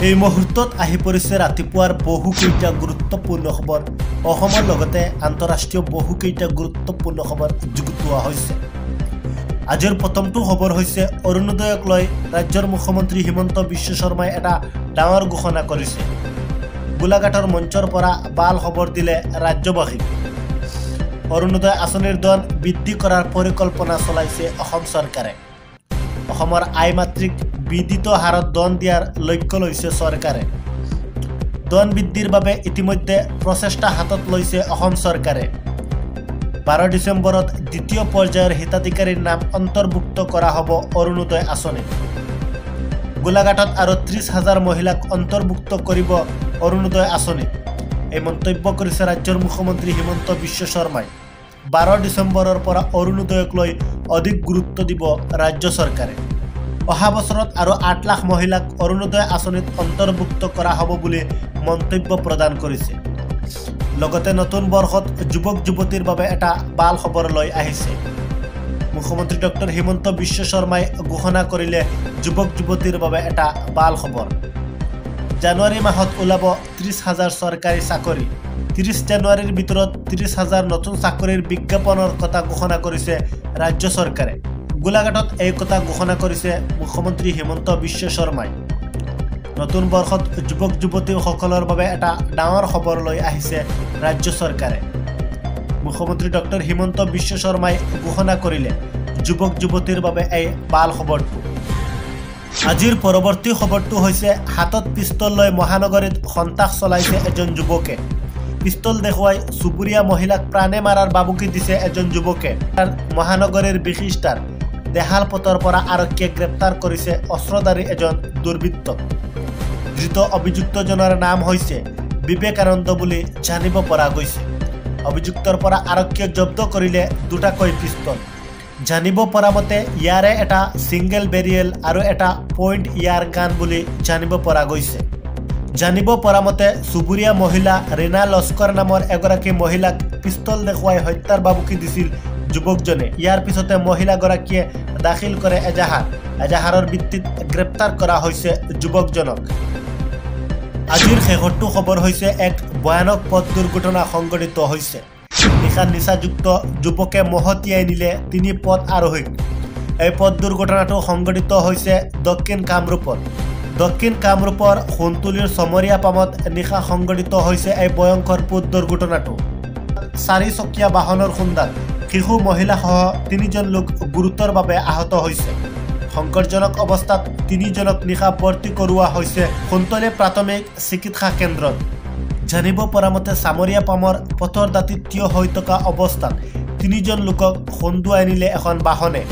এই মুহূৰ্তত আহি পৰিছে ৰাতিপুৱাৰ বহুকেইটা গুৰুত্বপূৰ্ণ খবৰ। অসমৰ লগতে আন্তঃৰাষ্ট্ৰীয় বহুকেইটা গুৰুত্বপূৰ্ণ খবৰ যুগুতোৱা হৈছে। আজিৰ প্ৰথমটো খবৰ হৈছে অৰুণোদয়ক লৈ ৰাজ্যৰ মুখ্যমন্ত্ৰী হিমন্ত বিশ্ব শৰ্মাই এটা ডাঙৰ ঘোষণা কৰিছে। গোলাঘাটৰ মঞ্চৰ পৰা ভাল খবৰ দিলে ৰাজ্যবাসীক। অৰুণোদয় আঁচনিৰ ধন বৃদ্ধি কৰাৰ পৰিকল্পনা চলাইছে অসম চৰকাৰে। অসমৰ আই মাতৃক বিদিত হাৰত ধন দিয়াৰ লক্ষ্য লৈছে চৰকাৰে। ধন বৃদ্ধিৰ বাবে ইতিমধ্যে প্ৰচেষ্টা হাতত লৈছে অসম চৰকাৰে। 12 ডিচেম্বৰত দ্বিতীয় পৰ্যায়ৰ হিতাধিকাৰীৰ নাম অন্তৰ্ভুক্ত কৰা হ'ব অৰুণোদয় আঁচনিত। গোলাঘাটত আৰু 30,000 মহিলাক অন্তৰ্ভুক্ত কৰিব অৰুণোদয় আঁচনিত। এই মন্তব্য কৰিছে ৰাজ্যৰ মুখ্যমন্ত্ৰী হিমন্ত বিশ্ব শৰ্মাই। 12 ডিচেম্বৰৰ পৰা অৰুণোদয়ক লৈ অধিক গুৰুত্ব দিব ৰাজ্য চৰকাৰে। অহা বছৰত আৰু 8 লাখ মহিলাক অৰুণোদয় আঁচনিত অন্তৰ্ভুক্ত কৰা হ'ব বুলি মন্তব্য প্ৰদান কৰিছে। লগতে নতুন বৰ্ষত যুৱক যুৱতীৰ বাবে এটা ভাল খবৰ লৈ আহিছে। মুখ্যমন্ত্ৰী ডক্টৰ হিমন্ত বিশ্ব শৰ্মাই ঘোষণা কৰিলে যুৱক যুৱতীৰ বাবে এটা ভাল খবৰ। জানুৱাৰী মাহত ওলাব 30,000 চৰকাৰী চাকৰি। 30 জানুৱাৰীৰ ভিতৰত 30,000 নতুন চাকৰিৰ বিজ্ঞাপনৰ কথা ঘোষণা কৰিছে ৰাজ্য চৰকাৰে। গোলাঘাটত এই কথা ঘোষণা কৰিছে মুখ্যমন্ত্ৰী হিমন্ত বিশ্ব শৰ্মাই। নতুন বৰ্ষত যুৱক যুৱতীসকলৰ বাবে এটা ডাঙৰ খবৰ লৈ আহিছে ৰাজ্য চৰকাৰে। মুখ্যমন্ত্ৰী ডক্টৰ হিমন্ত বিশ্ব শৰ্মাই ঘোষণা কৰিলে যুৱক যুৱতীৰ বাবে এই ভাল খবৰটো। আজিৰ পৰৱৰ্তী খবৰটো হৈছে হাতত পিস্তল লৈ মহানগৰীত সন্ত্ৰাস চলাইছে এজন যুৱকে। পিস্তল দেখুৱাই চুবুৰীয়া মহিলাক প্ৰাণে মাৰাৰ ভাবুকি দিছে এজন যুৱকে। মহানগৰীৰ বিশিষ্টাৰ দেহাল পথৰ পৰা আৰক্ষীয়ে গ্ৰেপ্তাৰ কৰিছে অস্ত্ৰধাৰী এজন দুৰ্বৃত্তক। ধৃত অভিযুক্তজনৰ নাম হৈছে বিবেকানন্দ বুলি জানিব পৰা গৈছে। অভিযুক্তৰ পৰা আৰক্ষীয়ে জব্দ কৰিলে দুটাকৈ পিস্তল। জানিব পৰা মতে ইয়াৰে এটা ছিংগল বেৰিয়েল আৰু এটা পইণ্ট ইয়াৰ গান বুলি জানিব পৰা গৈছে। জানিব পৰা মতে চুবুৰীয়া মহিলা ৰীণা লস্কৰ নামৰ এগৰাকী মহিলাক পিস্তল দেখুৱাই হত্যাৰ ভাবুকি দিছিল যুৱকজনে। ইয়াৰ পিছতে মহিলাগৰাকীয়ে দাখিল কৰে এজাহাৰ। এজাহাৰৰ ভিত্তিত গ্ৰেপ্তাৰ কৰা হৈছে যুৱকজনক। আজিৰ শেষৰটো খবৰ হৈছে এক ভয়ানক পথ দুৰ্ঘটনা সংঘটিত হৈছে। নিশা নিচাযুক্ত যুৱকে মহতিয়াই নিলে 3 পথ আৰোহীক। এই পথ দুৰ্ঘটনাটো সংঘটিত হৈছে দক্ষিণ কামৰূপত। দক্ষিণ কামৰূপৰ সোণতুলিৰ চমৰীয়া পামত নিশা সংঘটিত হৈছে এই ভয়ংকৰ পথ দুৰ্ঘটনাটো। চাৰিচকীয়া বাহনৰ খুন্দাত শিশু মহিলাসহ 3জন লোক গুৰুতৰভাৱে আহত হৈছে। সংকটজনক অৱস্থাত 3জনক নিশা ভৰ্তি কৰোৱা হৈছে সোণতলী প্ৰাথমিক চিকিৎসা কেন্দ্ৰত। জানিব পৰা মতে চামৰীয়া পামৰ পথৰ দাঁতিত থিয় হৈ থকা অৱস্থাত 3জন লোকক খুন্দুৱাই নিলে এখন বাহনে।